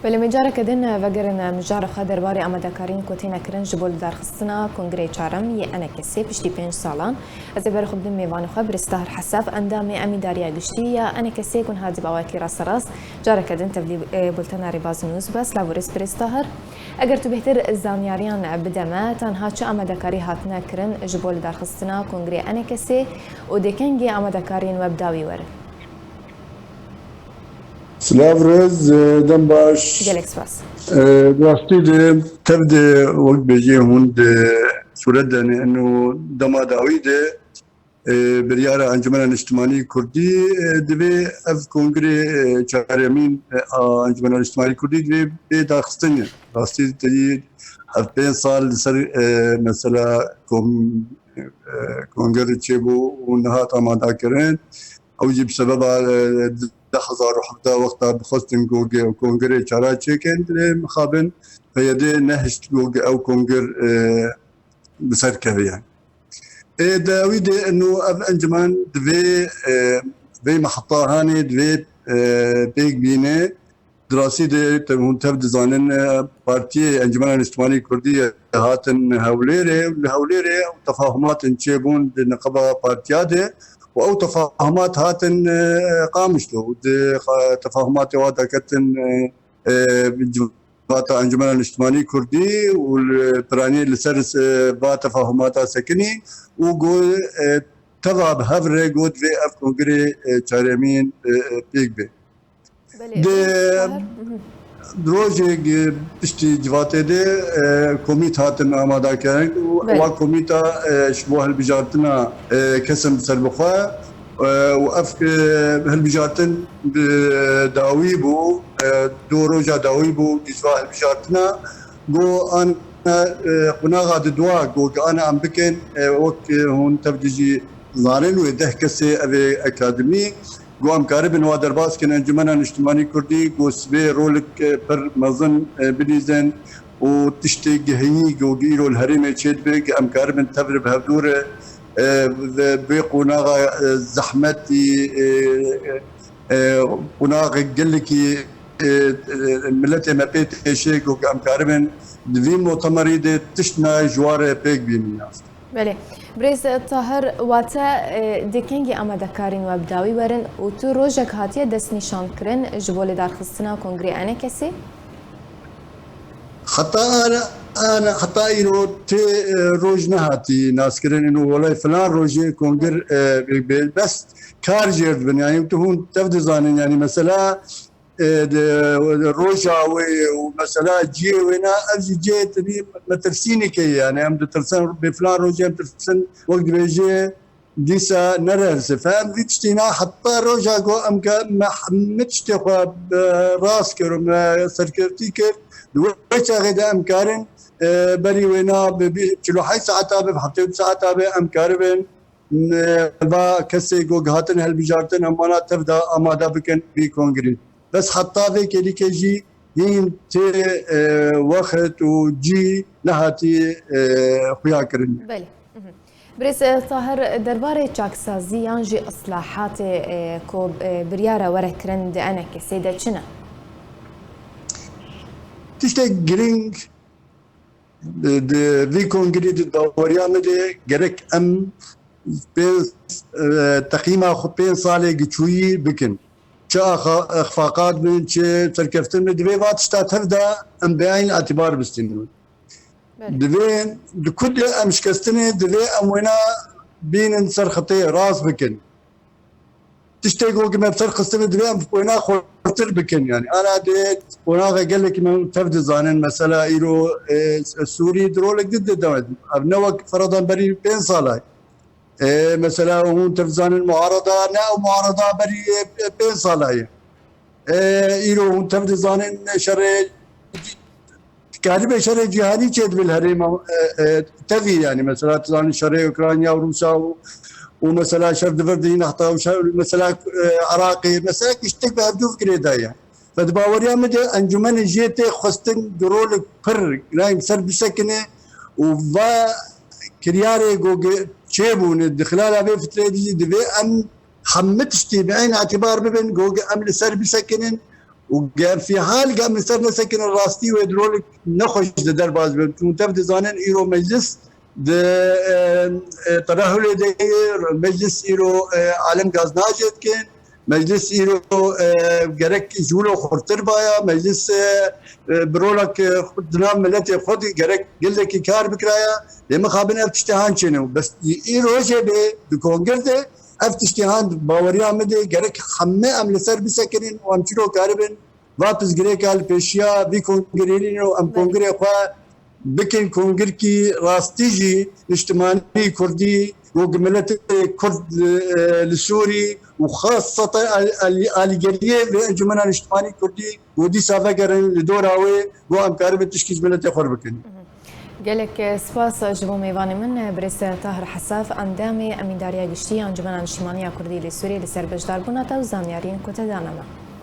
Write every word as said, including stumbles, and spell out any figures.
Belê, me careke din vegerin mijara xwe derbarê amadekariyên ku têne kirin ji bo lidarxistina Kongreyê Çarem yê ENKSê piştî pênc salan. Ez ê berê xwe bidim mêvanê xwe, Birêz Tahir Hesef, endamê Emîdariya Giştî ya ENKSê ku niha di bi awayekî rasterast careke din tevlî, e, bultena Rêbaz News be. Silav û rêz Birêz Tahir. Eger tu bêhtir zanyariyan bide me, tanha çi amadekarî hatine kirin ji bo lidarxistina Kongreyê ENKSê û dê kengî amadekariyên we bi dawî werin? Silav, rêz, e, dem baş. Gelek spas. E, rastî de tev de wek bêjê hûn de sûret danê eno dema dawî de, e, biryara Encumena Niştimanî Kurdî, e, divê ev kongrê, e, çaremîn, e, a Encumena Niştimanî Kurdî divê bê daxistinê. Rastî de heft pênc sal li ser, e, mesela kom-, e, kongre çêbû û nehat amadakirin. Ew jî bi sebeba, e, du hezar û hevdeh wexta bixwestin ku ge-, kongrê çara çêkin, lê mixabin P Y D nehişt ku ge-, ew kongir, e, bi ser keve yani. Ê dawî de eno ev encûmen divê, e, vê mehta hanê divê, e, pêk bîne. Di rastî de te-, hûn tev dizanin, e, partiyê Encûmena Niştimanî Kurdî hatin Hewlêrê û li Hewlêrê ew tefahumatin çêbûn di niqaba partiya de û ew tefahumat hatin, e, Qamişlo û di xa-, tefahumatê wa derketin, e, e, civata Encûmena Niştimanî Kurdî û li piranî li ser, e, va tefahumata sekinî û got, e, teva bi hev re got vê ev kongrê, e, çaremîn, e, e, pêk bê. Belê, Di Tahir. Mhm. Rojê gi-, piştî civatê de, e, komît hatin amadekirin û Belê. wa komîta, e, ji bo hilbijartina, e, kesin bi ser bixwe, e, û ev, e, hilbijartin bi dawî bû, e, du roja dawî bû, dîsva hilbijartina. Go an, e, qunaxa di dua, go ki ana em bikin, e, wek, e, hûn tev dijî zanin wê deh kesê ev ê akademî. Ku em karibin wa derbas kin Encûmena Niştimanî Kurdî, ku sibê rolik, e, pir mezin, e, bilîzin û tiştê gihînî ku îro li herêmê çêdibe, ku em karibin tevri bi hevdû re, e, ve, vê qonaxa, e, zehmetî, e, e, e, qonaxê gelekî, e, e, miletê me pê têşê ku em karibin di vî motemerî de tişt nayê ji wa re pêk bînin. Belê. Birêz Tahir, wate, e, dê kengî amadekarîn we bi dawî werin û tu rojek hatiye destnîşankirin ji bo lêdarxistina Kongrê ENKSê? Heta ana, ana, heta îro tê, e, roj nehatî naskirin, ino welay filan rojê kongir, e, bê, bê, bes kar jêr dibin. Yani tu hûn tev dizanin, yani mesela, e, de, roja wê û mesela cihê wê ne, ev jî cihê tevî metirsîneke ye. Yani em ditirsin, bê filan rojê em tirsin, wek dibêje, dîsa nererise. Fe em vî tiştî na heta roja ku em ke me hemî tiştê xwe, e, rast kir û me serkeftî kir, di wê çaxê de em karin, e, berî wê na bi bî-, çil û heyş saeta be, bi heftê û du saeta be, em karibin, e, va kesê ku hatin hilbijartin, em wana tev de amade bikin vî kongrî. Bes heta vê kêlîkê jî hîn tê, e, wext û cî nehatî, e, xuya kirin. Belê. Mhm. Birêz, e, Tahir, derbarê çaksazî yan jî islahatê, e, ku, e, biryara were kirin di ENKSê de çi ne? Tiştek girîng, e, di vî kongrî di baweriya min de gerek em pê, e, teqîma xwe pênc salê giçûyî bikin. Çi axa-, ixfaqat bin, çi serkeftin bin, divê va tişta tev de em bi eyn etibar bistînin. Belê. Divê di ku de em şikestinê, divê em wêna bînin ser xetê rast bikin. Tiştê ku me bi ser xistinê divê em wêna xurtir bikin. Yani ana dê qonaxa gelekî me tev dizanin. Mesela îro, e, Sûrî di rolek din de demet. Ev ne wek feradan berî pênc sala. E, mesela hûn tev dizanin muarada, ne ew muarada berî, e, pênc sala ye. E, îro hûn tev dizanin şerê, dikaribe şerê cîhanî çêdibe li herêma, e, e, tevî yani. Mesela tu zanî şerê Ukrayna û Rûsya û, û mesela şer di vir de yîn heta û şer, mesela, e, Iraqê, mesela tiştek bi hevdû girêdaye. Ve di baweriya min de encûmenê jê tê xwestin di rolik pir girîng ser bisekine û va kiryarê ku çêbûne di xilala vê fitrê de jî divê em hemî tiştî bi eyn etibar bibin, ku em li ser bisekinin û gem fîhal gem li ser nesekinin rastî wê di rolik nexweş de derbas bin. Hûn tev dizanin îro meclis di, e, e, terehulê de ye, meclis îro, e, alem gaznaje dikin. Meclis îro, e, gerek ji wilo xurtir baya. Meclis, e, e, bi rolek, e, di nav miletê xwe de gerek gelekî kar bikiraya. Lê mixabin ev tiştê han çêne. Bes îro jê bê di kongir de ev tiştê han baweriya min de gerek heme em li ser bisekinin û em çilo karibin va pizgirêka li pêşiya vî kongirê û em Belê. kongirê xwe bikin kongirkî rastî jî niştimanî kurdî û miletê kurd, e, li Sûrî û xaseten al-, al-, alîgeriyê vê encûmena niştimanî kurdî û dîsa vegerin li dora wê, ku em karibin tişkî ji miletê xwe bikin. Gelek spas ji bo mêvanê min, birêz Tahir Hesaf, endamê Emîndariya Giştî ya Encûmena Niştimanî ya Kurdî li Sûriyê, li ser beşdarbûna te û zanyariyên ku te dane me.